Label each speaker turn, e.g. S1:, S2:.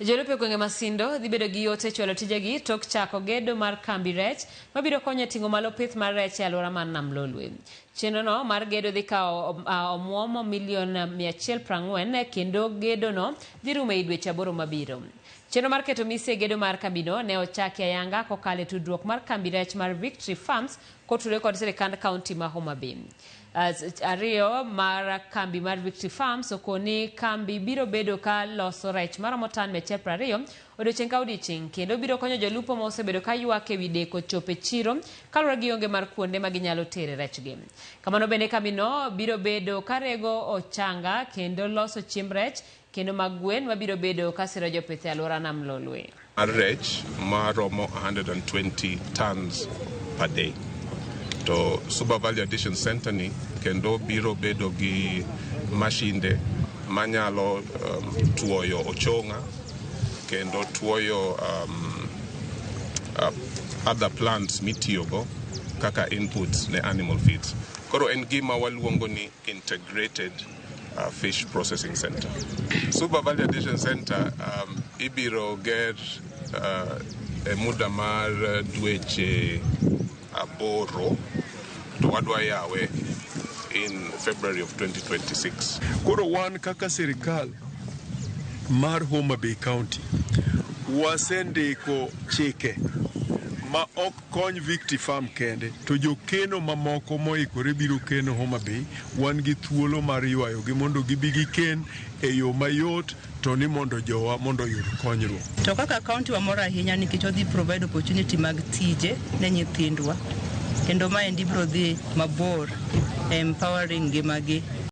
S1: Jolupo e gwenge ma Sindo dhi bedo gi yot e chwalo tijegi tok chako gedo mar kambi rech mabiro konyo e ting'o malo pith mar rech e alwora mar Nam Lolwe. Chenrono mar gedo dhi kawo omuom milion 140 kendo gedono dhi rumo ei dweche 8 mabiro. Chenro mar keto mise e gedo mar kambino ne ochaki ayanga kokalo e tudruok mar kambi rech mar Victory Farms kotudore kod sirikand kaunti ma Homa Bay. Ariyo mar kambi mar Victory Farms okoni kambi biro bedo ka loso rech maromo tan 120 odiochieng' ka odiochieng' kendo biro konyo jolupo ma osebedo ka ywak ewi deko chopo e chiro kaluwore gi onge mar kuonde ma ginyalo tere rechgi. Kamano bende kambino biro bedo ka rego ochanga kendo loso chiemb rech kendo mag gwen mabiro bedo ka siro jopith e alwora Nam Lolwe.
S2: Mar rech maromo 120 tons per day. To Suba Value Addition Center ni kendo biro bedo gi mashinde manyalo tuoyo ochong'a kendo tuoyo other plants mitiyogo kaka inputs ne animal feeds. Koro en gima waluongo ni integrated fish processing center. Suba Value Addition Center ibiro ger e muda mar dweche 8 to wadwa yawe in February of 2026.
S3: Koro wan kaka sirikal mar Homa Bay County wasendiko chike ma ok kony Victory Farm kende to jokeno mamoko moikore biro keno Homa Bay wan gi thuolo mar ywayogi mondo gibi giken e yo mayot to ni mondo jowa mondo oyud konyruok.
S4: To kaka county wamor ahinya nikech odhi provide opportunity mag tije ne nyithindwa kendo maendi biro dhi mabor e empowering ngimagi.